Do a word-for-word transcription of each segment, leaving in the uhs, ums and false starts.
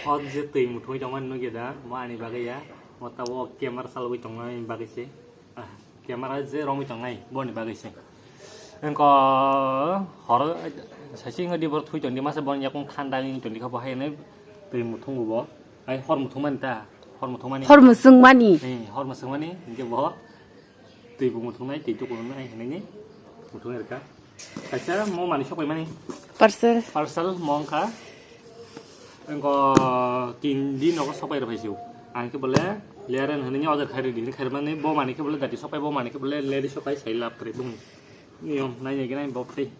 O je twi muthungwi tongmani nukya da, mo ani bagwi ya. Mo tabuk camera chalogwi tongnani bagwi se. Ah, camera je romwi tongnai, boni bagwi se. Wngkha horo saisi wngkha di borok thwi tongdi masa boni yakung thanda wngwi tongdi kha bo hai hwnwi twi muthungo bo. Hai hor muthungmani ta, hor muthungmani. Hor muchungmani. Eh, hor muchungmani, hinkhe bo twi bo muthungnai, twi tukungnai hinwi muthungwi rwkha. Kaisa mo manwi sokpaimani. Parcel. Parcel mo wngkha. Wngkha tin din nogo sokpai rwphai sio. Ang khe bole leren hinwi order khai rwdi hinwi khairwmani bo manwi khe bole dati sokpai bo manwi khe bole lady sokpai sai lab kwrwi bumung. Niyom nainai gwnai bo tei.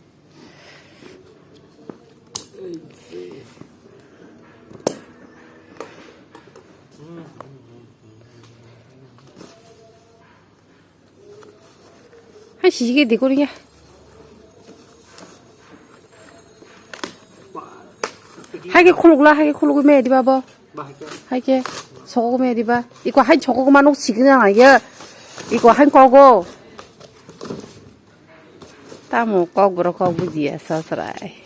Hai sisi ke dekor ya. Hai ke khuluk la, hai ke khuluk me diba bo. Hai ke sokok me diba. Iko hai sokok ma nuk sikna ya. Iko hai kogo. Tamo kok borok kok bujiya sosrai.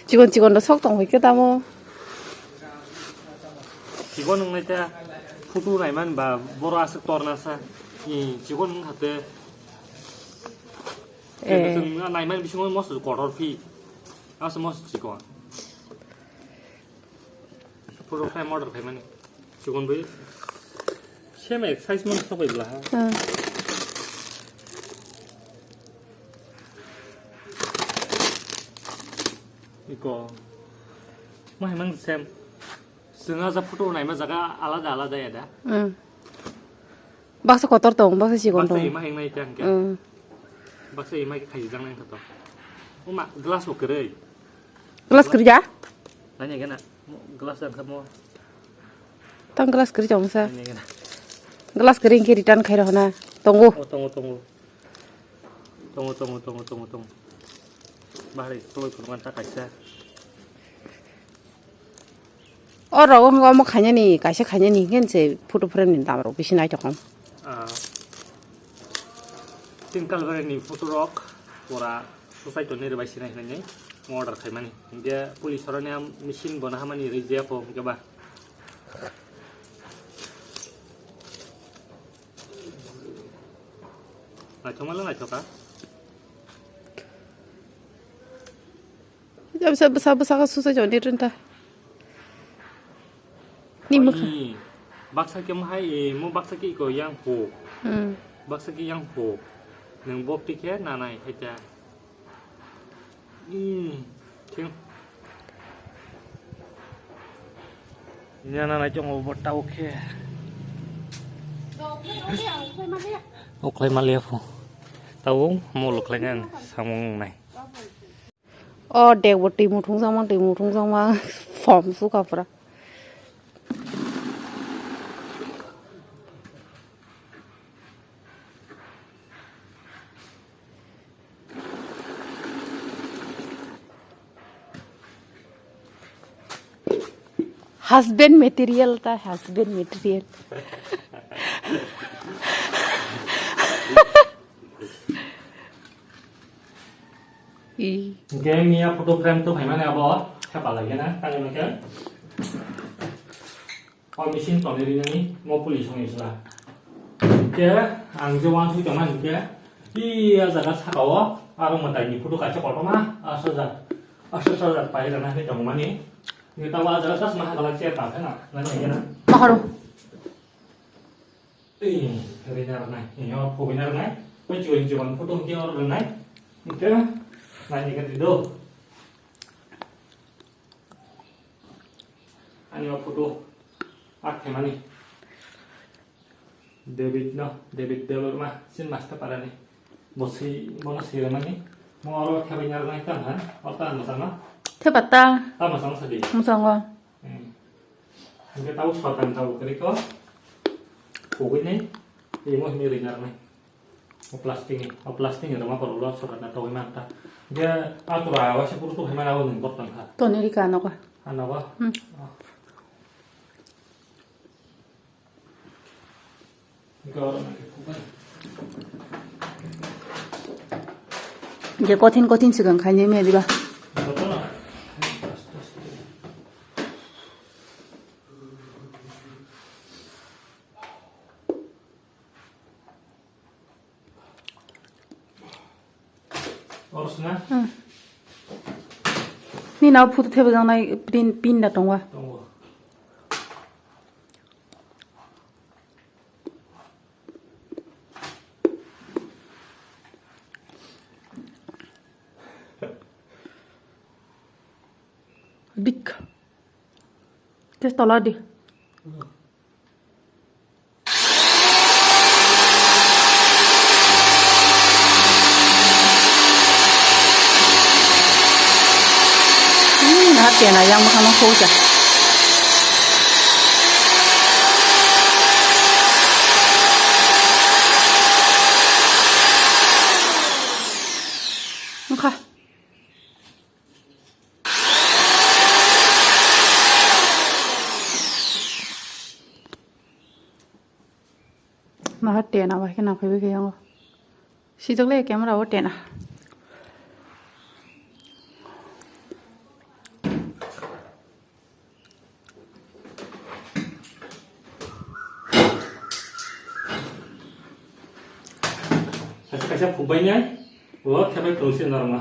Chikon chikon rok sok tong hoi khe tamo. Chikon wng nai ta photo naiman ba boro aswk torna sa. Chikon wng hate. Eh. Chwng naiman bisingo mosok kotor phi. Aswk mosok chikon. Photo frame order khaimani. Chikon bai. Same size man sabai bla ha. Hmm. Iko. Mahimang same. Sengajak photo naima jaga alada alada ya da. Hmm. Baksa kotor tong, baksa chikon tong. Baksa ima heng nai tang khe. Hmm. Baksa ima khe khaijak nai khato. Uma glass bo kwrwi. Glass kwrwi ja? Nanya gana. Glass dan kamo. Tang glass kwrwi tong sa. Nanya gana. Glass kwrwi khe return khai rohona. Tongo. Oh, tongo, tongo. Tongo, tongo, tongo, tongo, tongo. Bahari, toloi phuru manta kaisa. O rogo wngkha omo khainani, kaisa khainani hinkhe se photo frame ni dam rok bisi naithok kha. Ah, tin kalbar ni photo rok pura society ni rwbai sinai hinwi order khaimani. Hinkhe police rok ni machine bo nahamani rijak kho hinkhe ba. Naithok ma le naithok kha. Bwsa, bwsa, bwsa khe susa joni rinta. Ni mwkha. Oi, baksa khe mo hai, eh, mo baksa khe iko yang ho. Hmm. Baksa khe yang ho. Nwng bok tikhe nanai hai ta. Hmm, thing. Nya nanai chong bo ta okhe. Oklai maliya pho. Tao mo loklai ngan samung nai. O dek bo twi muthung jakma, twi muthung jakma, phom su kapra. Husband material ta, husband material. I. Hinkhe miya photo frame to phaimani abo hepa lagina, tangwi mankhe. O machine tongwi rinani mo police wngwi sla. Hinkhe ang je uansuk tongmani hinkhe, i a jaga saka o aro mwtai ni photo kaisa kotorma asajak, asajak pai rwna hinwi tongmani. Hinkhe tabuk a jaga chasma hakalak chair ta phena nani hinkhe na. Maharo. Ei, rina rwnai, ei, o phobina rwnai. Oi, chikon chikon photo hwnkhe oro rwnai. Hwnkhe, naini khe twi do. Ani o photo a khaimani. David no, David Debbarma, sin master parani. Bo si, bono si rwnani. Mo oro khabai na rwnai tamo ha, o tamo mwchangma. Thepata. Tamo mwchangma sadi. Mwchango. Hmm. Hingke tabo sorkar ni tabo kwrwi kho. Kugui nai. Imo hini ringar nai. O plastic ni, o plastic ni rwma borok lo sorkar na togwi manta. Hingke a tura waisa puru tukhai mani abo nwng borok tongkha. Toni rika nogo. Ano ba? Hmm. Je kothin kothin swkang khainai maya diba? Ni nao photo thebajak nai pin, pin da tongwa. Tongo. Dik. Tei tola di. Hmm, hati na yang makan aku aja. Engkha. Maha tena bai khe nang phaibai khe yango. Sijak le camera o tena. Kaisa kaisa phukbai nai, o thebai phwrwngse narwkma.